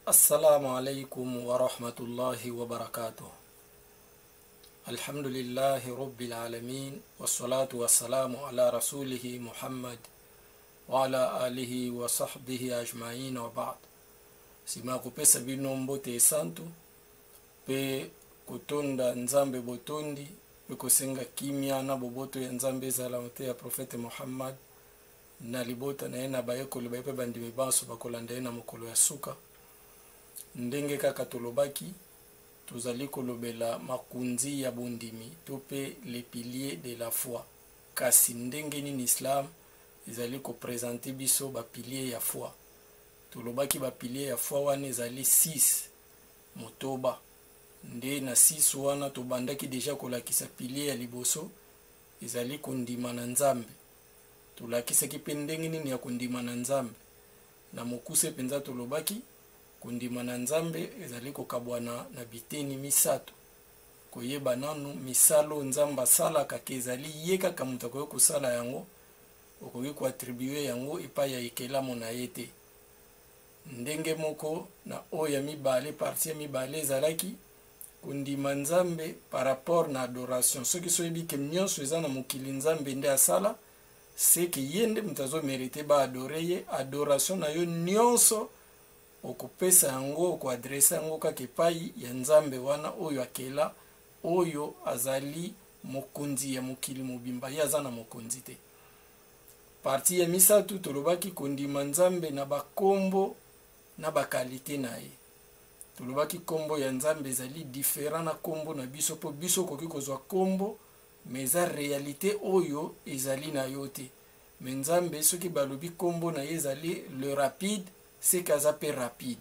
Assalamu alaikum wa rahmatullahi wa barakatuh. Alhamdulillahi rabbil alamin wassalatu wassalamu ala rasulihi Muhammad wa ala alihi wa sahbihi ajmain wa ba'd. Sima ya kopesa bino mbote esantu mpe kotonda Nzambe botondi mpe kosenga kimia na boboto ya Nzambe ezala na ya Prophète Muhammad na libota na ye na bayekoli baye mpe bandimi banso bakolanda ye na mokolo ya suka. Ndenge kaka tolobaki, tozali kolobela makunzi ya bondimi to mpe les piliers de la foi. Kasi ndenge nini islam ezali kopresente biso ba piliers ya foi? Tolobaki ba piliers ya foi wana ezali 6, motoba. Nde na 6 wana tobandaki deja kolakisa pilier ya liboso ezali kondima na Nzambe. Tolakisaki mpe ndenge nini ya kondima na Nzambe. Na mokuse mpenza tolobaki kondima na Nzambe ezali kokabwana na biteni misato. Koyeba nanu misala oyo Nzambe asalaka ke ezali ye kaka moto akoki kosala yango, okoki koatribue yango epai ya ekelamo na ye te. Ndenge moko na oyo ya mibale, partie ya mibale ezalaki kondima Nzambe par rapport na adoration. Soki soyebi ke nyonso eza na mokili Nzambe nde asala, c'est que ye nde moto azo merite ba adore ye. Adoration na yo nyonso okopesa yango, okoadresse yango kaka epai ya Nzambe wana oyo akela, oyo azali mokonzi ya mokili mobimba, ye aza na mokonzi te. Partie ya misato tolobaki kondima Nzambe na bakombo na bakalite na ye. Tolobaki kombo ya Nzambe ezali different na kombo na biso, mpo biso okoki kozwa kombo mais eza realite oyo ezali na yo te. Mais Nzambe soki balobi kombo na ye ezali le rapide, c'est que aza pe rapide.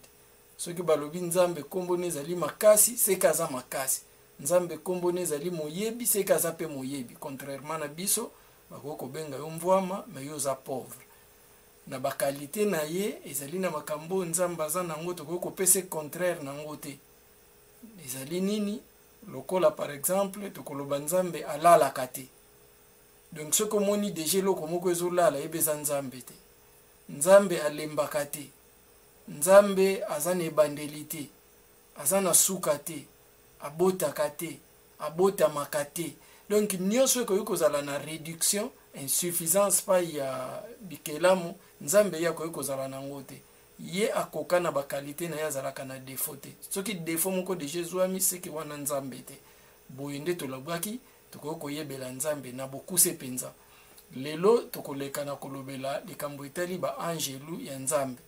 Soki balobi Nzambe kombo na ezali makasi, c'est que aza makasi. Nzambe kombo na ezali moyebi, c'est que aza pe moyebi. Contrairement na biso, bakoki kobenga yo mvwama, mais yo oza pauvre. Na ba qualité na ye ezali na makambo oyo Nzambe aza nango, tokoki kopesa contraire nango te. Ezali nini? Lokola par exemple tokoloba Nzambe alalaka te. Donc soki omoni deja eloko moko ezolala, yeba eza Nzambe te. Nzambe alembaka te. Nzambe aza na ebandeli te, aza na suka te, abotaka te, abotamaka te. Donc nyonso ekoki kozala na réduction, insuffisance pai ya bikelamu, Nzambe ye akoki kozala nango te. Ye akoka na ba qualité na ye, azalaka na défaut te. Soki défaut moko deja ezwami, seke wana Nzambe te. Boye nde tolobaki tokoki koyebela Nzambe na bokuse mpenza. Lelo tokoleka na kolobela likambo etali ba angelu ya Nzambe,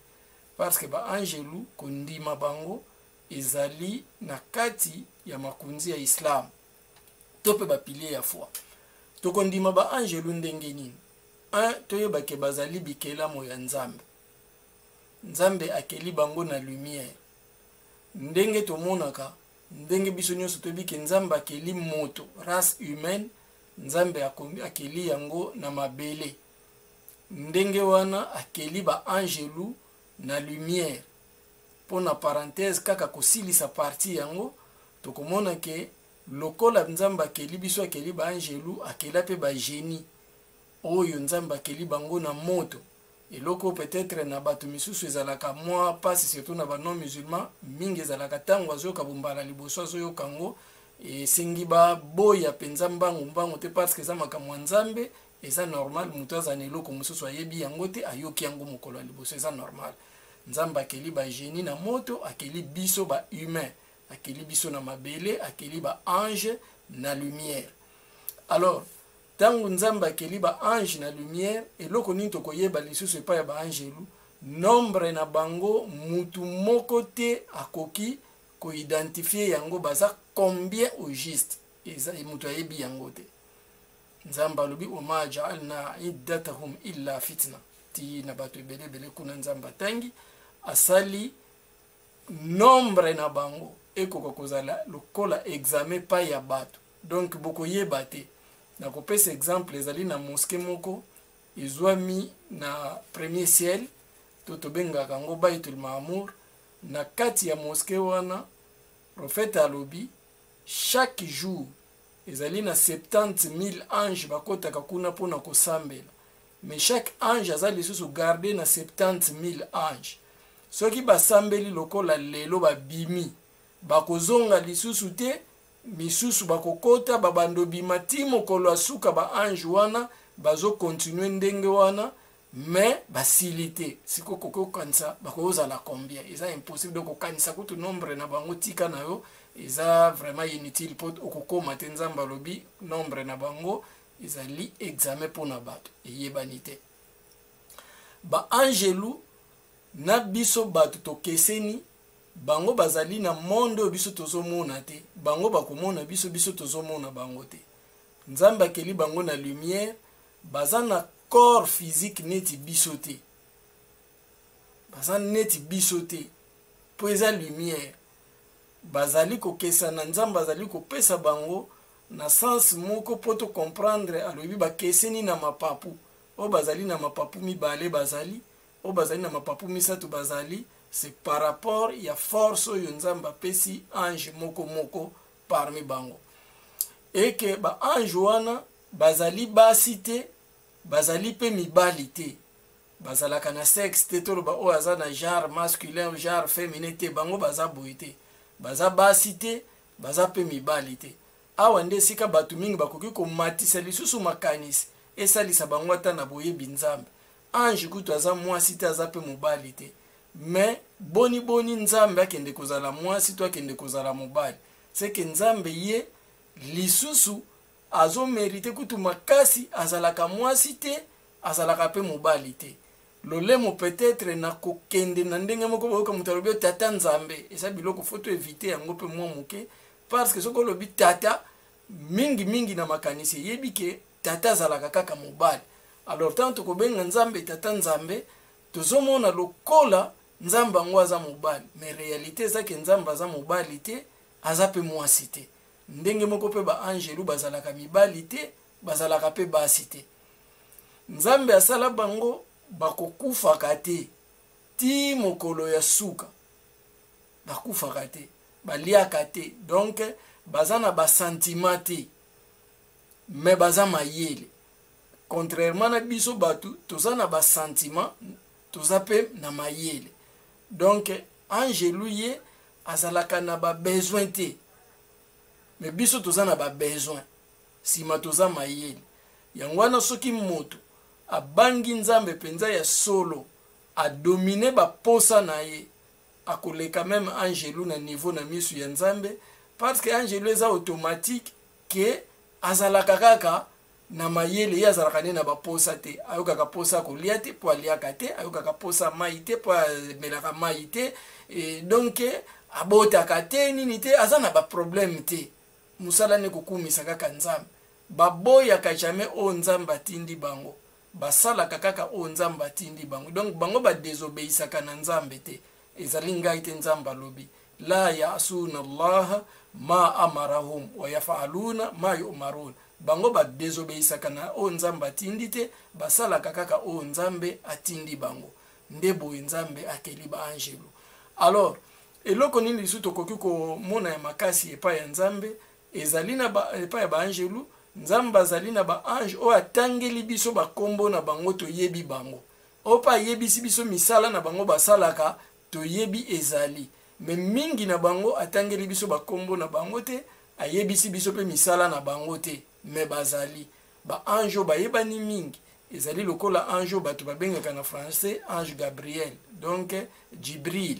parce que ba angelu kondima bango ezali na kati ya makonzi ya islam to mpe ba pilier ya foi. Tokondima ba angelu ndenge nini? 1, toyeba ke bazali bikelamo ya Nzambe. Nzambe akeli bango na lumière. Ndenge tomonaka, ndenge biso nyonso toyebi ke Nzambe akeli moto, race humaine, Nzambe akeli yango na mabele. Ndenge wana akeli ba angelu na lumière. Mpo na parenthèse kaka kosilisa partie yango, tokomona ke lokola Nzambe akeli biso, akeli ba angelu, akela pe ba génie oyo Nzambe akeli bango na moto. Eloko peut-être na bato misusu ezalaka mwa pasi, surtout na ba non musulman mingi, ezalaka ntango azoyoka bombala liboso azoyoka yango, esengi baboya mpenza mbangu mbangu te, parce que eza makambo ya Nzambe. Eza normal moto aza na eloko mosusu ayebi yango te, ayoki yango mokolo ya liboso, eza normal. Nzambe akeli ba génie na moto, akeli biso ba humain, akeli biso na mabele, akeli ba ange na lumière. Alors ntango Nzambe akeli ba ange na lumière, eloko nini tokoyeba lisusu epai ya ba angelu? Nombre na bango mutu moko te akoki koidentifie yango, baza combien au juste, eza mutu ayebi yango te. Nzambe alobi wama jaalna iddatahum illa fitna, ti na bato ebele ebele kuna Nzambe atangi asali nombre na bango ekoka kozala lokola examen pai ya bato, donc bokoyeba te. Nakopesa exemple, ezali na mosquée moko ezwami na premier ciel, to tobengaka yango Baitul Mamour. Na kati ya mosquée wana, prophète alobi chaque jour ezali na 70 000 anges bakotaka kuna mpona kosambela, mais chaque ange aza lisusu garde na 70 000 anges. Soki basambeli lokola lelo babimi, bakozonga lisusu te, misusu bakokota babando bima ti mokolo ya suka. Ba ange wana bazokontinue ndenge wana, mais basili te. Sikoyo koki kokanisa bakozala combien? Eza impossible. Donc kokanisa kutu nombre na bango, tika na yo, eza vraiment inutile mpo okokoma te. Nzambe alobi nombre na bango ezali examen mpona bato, eyebani te. Baangelu na biso bato tokeseni. Bango bazali na monde oyo biso tozomona te. Bango bakomona biso, biso tozomona bango te. Nzambe akeli bango na lumière. Baza na corps physique neti biso te, baza neti biso te mpo eza lumière. Bazali kokesana. Nzambe azali kopesa bango na sens moko mpo tocomprendre. Alobi bakeseni na mapapu. Oyo bazali na mapapu mibale bazali, oyo bazali na mapapu misato bazali. C'est par rapport ya force oyo Nzambe apesi ange moko moko parmi bango. Eke baange wana bazali basi te, bazali mpe mibali te, bazalaka na sexe te. Toloba oyo aza na genre masculin, genre féminin te. Bango baza boye te, baza basi te, baza mpe mibali te. Awa nde esika bato mingi bakoki komatisa lisusu makanisi, esalisa bango ata na boyebi Nzambe. Ange kutu aza mwasi te, aza mpe mobali te, mais boni boni Nzambe akende kozala mwasi to akende kozala mobali? Seke Nzambe ye lisusu azomerite kutu makasi, azalaka mwasi te, azalaka mpe mobali te. Lolemo peut-être na kokende na ndenge moko, boyoka moto alobi tata Nzambe. Eza biloko faut toéviter yango mpe mwa moke, parce que soki olobi tata, mingimingi na makanisi eyebi ke tata azalaka kaka mobali. Alors ntango tokobenga Nzambe tata Nzambe, tozomona lokola Nzambe yango aza mobali, mais réalité eza ke Nzambe aza mobali te, aza mpe mwasi te. Ndenge moko mpe baangelu bazalaka mibali te, bazalaka mpe basi te. Nzambe asala bango bakokufaka te ti mokolo ya suka, bakufaka te, baliaka te, donc baza na basentiment te, mais baza mayele, contrairement na biso bato toza na basentiment, toza mpe na mayele. Donc angelu ye azalaka na babesoin te, mais biso toza na babesoin, nsima toza mayele. Yango wana soki moto abangi Nzambe mpenza ya solo, adomine baposa na ye, akoleka même angelu na niveau na misu ya Nzambe, parce que angelu eza automatique ke azalaka kaka na mayele. Ye azalaka nde na baposa te, ayokaka posa kolia te mpo aliaka te, ayokaka posa mai te mpo amelaka mai te. E donc abotaka te, nini te, aza na baproblème te. Mosala nde kokumisa kaka Nzambe. Baboyaka jamais oyo Nzambe atindi bango, basalaka kaka oyo Nzambe atindi bango. Donc bango badésobéisaka na Nzambe te. Ezali ngai te, Nzambe alobi: la yasuna Allaha ma amarahum wa yafaluna ma yumarun. Bango badésobéisaka na oyo Nzambe atindi te, basalaka kaka oyo Nzambe atindi bango. Nde boye Nzambe akeli baangelu. Alors eloko nini lisusu tokoki komona ya makasi epai ya Nzambe? Ezali na epai ya baangelu. Nzambe azali na baange oyo atangeli biso bakombo na bango, toyebi bango, oyo mpe ayebisi biso misala na bango basalaka, toyebi ezali. Mais mingi na bango atangeli biso bakombo na bango te, ayebisi biso mpe misala na bango te, mais bazali baange oyo bayebani mingi. Ezali lokola ange oyo bato babengaka na français ange Gabriel, donc Jibril.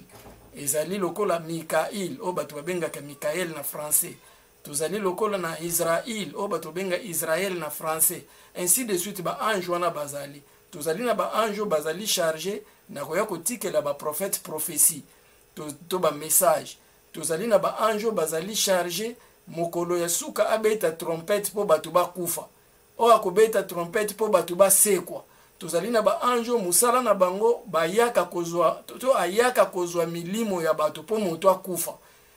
Ezali lokola Mikael oyo bato babengaka Mikael na français. Tozali lokola na Israel oyo bato babenga Israel na français, ainsi de suite. Baange wana bazali. Tozali na baange oyo bazali charge na koya kotikela baprophète prophétie to bamessage. Tozali na baange oyo bazali charge mokolo ya suka abeta trompette mpo bato bakufa, oyo akobeta trompette mpo bato basekwa. Tozali na baange oyo mosala na bango bayaka kozwa to ayaka kozwa milimo ya bato mpo moto akufa.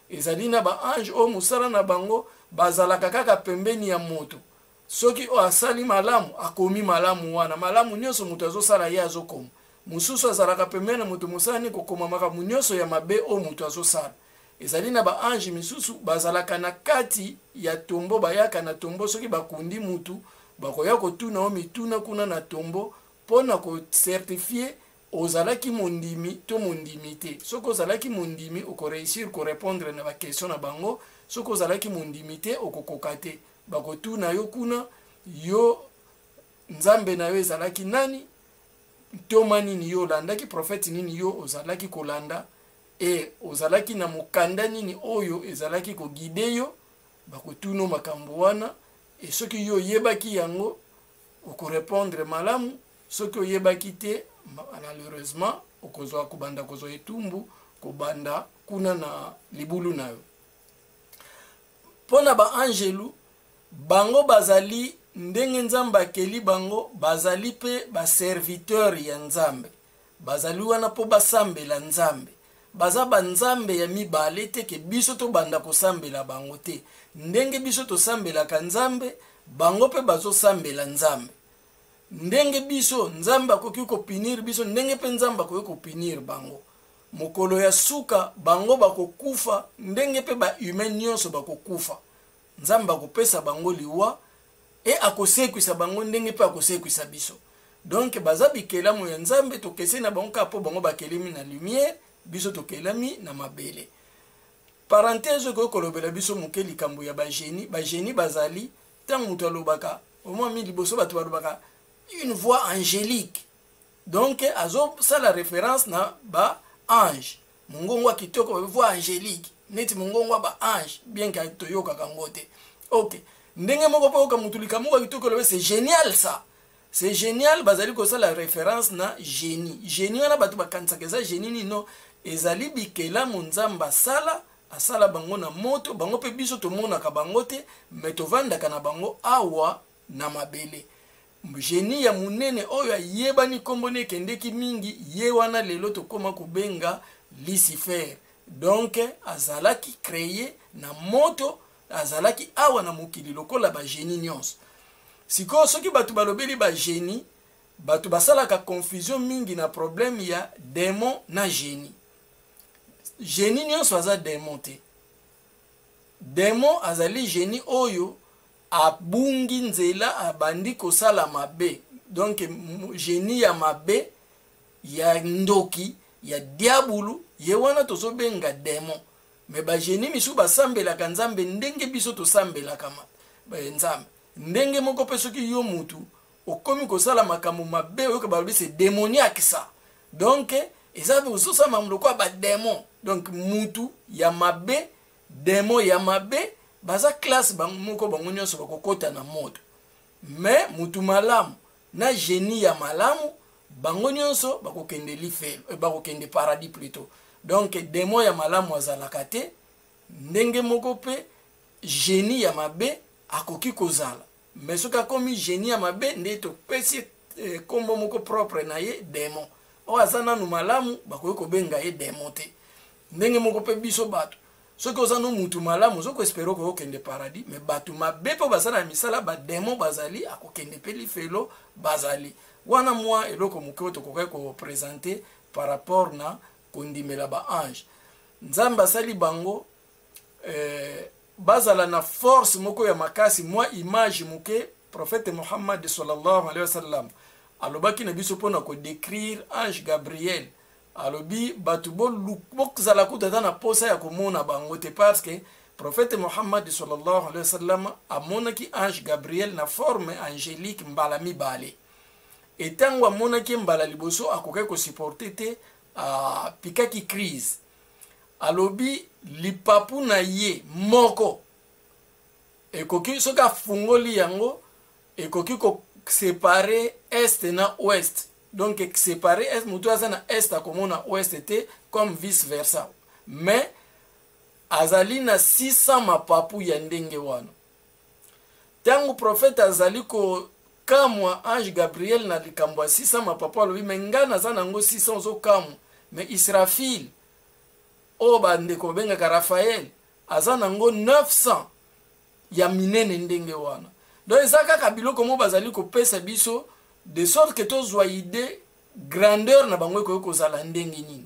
Ezali na baange oyo mosala na bango bazalaka kaka pembeni ya moto. Soki oyo asali malamu, akomi malamu wana, malamu nyonso moto azosala ye azokoma. Mosusu azalaka pembeni na moto, mosala nini? Kokoma makambo nyonso ya mabe oyo moto azosala. Ezali na baange misusu bazalaka na kati ya tombeau. Bayaka na tombeau, soki bakundi mutu, bakoya kotuna o mituna kuna na tombeau mpo na kocertifier. Ozalaki mondimi to mondimi te? Soki ozalaki mondimi, okoréussir korépondre na baquestion na bango. Soki ozalaki mondimi te, okokoka te. Bakotuna yo kuna: yo, Nzambe na yo ezalaki nani? Ntoma nini yo olandaki? Prophète nini yo ozalaki kolanda? E ozalaki na mokanda nini oyo ezalaki koguider yo? Bakotuna makambo wana. E soki yo oyebaki yango, okorépondre malamu. Soki oyebaki te, malheureusement okozwa kobanda kozwa etumbu kobanda kuna na libulu na yo. Mpo na baangelu, bango bazali ndenge Nzambe akeli bango, bazali mpe baserviteur ya Nzambe. Bazali wana mpo basambela Nzambe. Baza banzambe ya mibale te ke biso tobanda kosambela bango te. Ndenge biso tosambelaka Nzambe, bango mpe bazosambela Nzambe. Ndenge biso Nzambe akoki kopunir biso, ndenge mpe Nzambe akoki kopunir bango. Mokolo ya suka, bango bakokufa ndenge mpe bahumain nyonso bakokufa. Nzambe akopesa bango liwa e akosekwisa bango ndenge mpe akosekwisa biso. Donc baza bikelamu ya Nzambe. Tokeseni na bango kaka mpo bango bakelemi na lumière, biso tokelami na mabele. Parenthèse okoki kolobela biso moke likambo ya bagénie. Bagénie bazali, ntango moto alobaka, omwa mi liboso bato balobaka "une voix angélique", donc azosala référence na baange. Mongongo ya kitoko, voix angélique, neti mongongo ya baange, bien que toyokaka yango te. Ok, ndenge moko mpo oyoka motu likambo moko ya kitoko, olobe: "C'est génial ça, c'est génial." Bazali kosala référence na génie. Génie wana, bato bakanisaka eza génie nino. Ezali bikelamu Nzambe asala. Asala bango na moto. Bango mpe biso tomonaka bango te, mais tovandaka na bango awa na mabele. Génie ya monene oyo ayebani, nkombo na ekendeki mingi, ye wana lelo tokóma kobenga Lucifer. Donc azalaki créé na moto, azalaki awa na mokili lokola bagénie nyonso. Sikoyo, soki bato balobeli bagénie, bato basalaka confusion mingi na problème ya démon na génie. Génie nyonso aza démon te. Démon azali génie oyo abungi nzela, abandi kosala mabe. Donc génie ya mabe, ya ndoki, ya diabulu, ye wana tozobenga démon. Mais bagénie misusu basambelaka Nzambe ndenge biso tosambelaka Nzambe. Ndenge moko mpe, soki yo mutu okomi kosala makambo mabe, oyoka balobi: "C'est démoniaque ça." Donc eza ozosala makambo lokola badémon. Donc mutu ya mabe, démon ya mabe, baza classe bango moko. Bango nyonso bakokɔta na moto. Mais mutu malamu na génie ya malamu, bango nyonso bakokende lifelo, eh, bakokende paradis plutôt. Donc démon ya malamu azalaka te. Ndenge moko mpe, génie ya mabe akoki kozala, mais soki akomi génie ya mabe, nde topesi nkombo moko propre na ye, démon. Oyo aza nanu malamu, bakoki kobenga ye démon te. Ndenge moko mpe biso bato, soki oza no mutu malamu, oza koespérer okoki kokende paradis. Mais bato mabe mpo baza na misala badémon, bazali akokende mpe lifelo. Bazali wana mwa eloko moke oyo tokokaki koprésenter par rapport na kondimela baange. Nzambe asali bango bazala na force moko ya makasi. Mwa image moke, prophète Muhammad sallallahu alaihi wasallam alobaki na biso mpona kodécrire ange Gabriel. Alobi bato bozala kuta ata na posa ya komona bango te, parce que prophète Muhammad sallallahu alaihi wasallam amonaki ange Gabriel na forme angélique mbala mibale. Etango amonaki mbala liboso, akokaki kosupporter te, apikaki crise. Alobi lipapu na ye moko ekoki, soki afungoli yango, ekoki koséparer est na ouest. Donc séparer est, moto aza na est akomona ouest te, comme vice versa. Mais azali na 600 mapapu ya ndenge wana. Ntango prophète azali kokamwa ange Gabriel na likambo ya 600 mapapu, alobi: "Mais ngai naza nango 600, ozokamwa. Mais Israfil, oyo bandeko babengaka Raphael, aza nango 900 ya minene ndenge wana." Donc eza kaka biloko moko bazali kopesa biso de sorte que tozwa idée grandeur na bango ekoki kozala ndenge nini.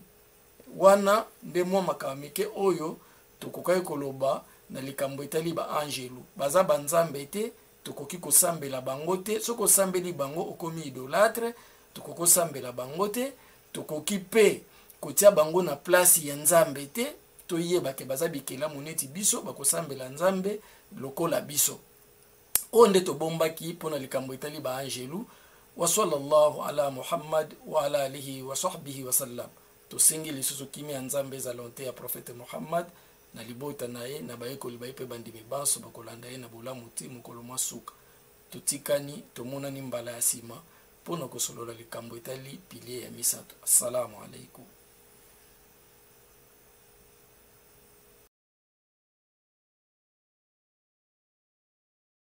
Wana nde mwa makambo mike oyo tokokaki koloba na likambo etali baangelu. Baza banzambe te, tokoki kosambela bango te. Soki osambeli bango, okomi idolâtre. Tokoki kosambela bango te. Tokoki mpe kotia bango na place ya Nzambe te. Toyeba ke baza bikelamu neti biso, bakosambela Nzambe lokola biso. Oyo nde tobombaki mpo na likambo etali baangelu. Wa sallallahu ala Muhammad wa ala alihi wa sahbihi wa sallam. Tosengi lisusu kimia ya Nzambe ezala nte ya profete Muhammad na libota na ye na bayekoli baye mpe bandimi banso bakolanda ye na bolamu ti mokolo mwa suka. Totikani, tomonani mbala ya nsima mpo na kosolola likambo etali pilier ya misato. Assalamu alaikum.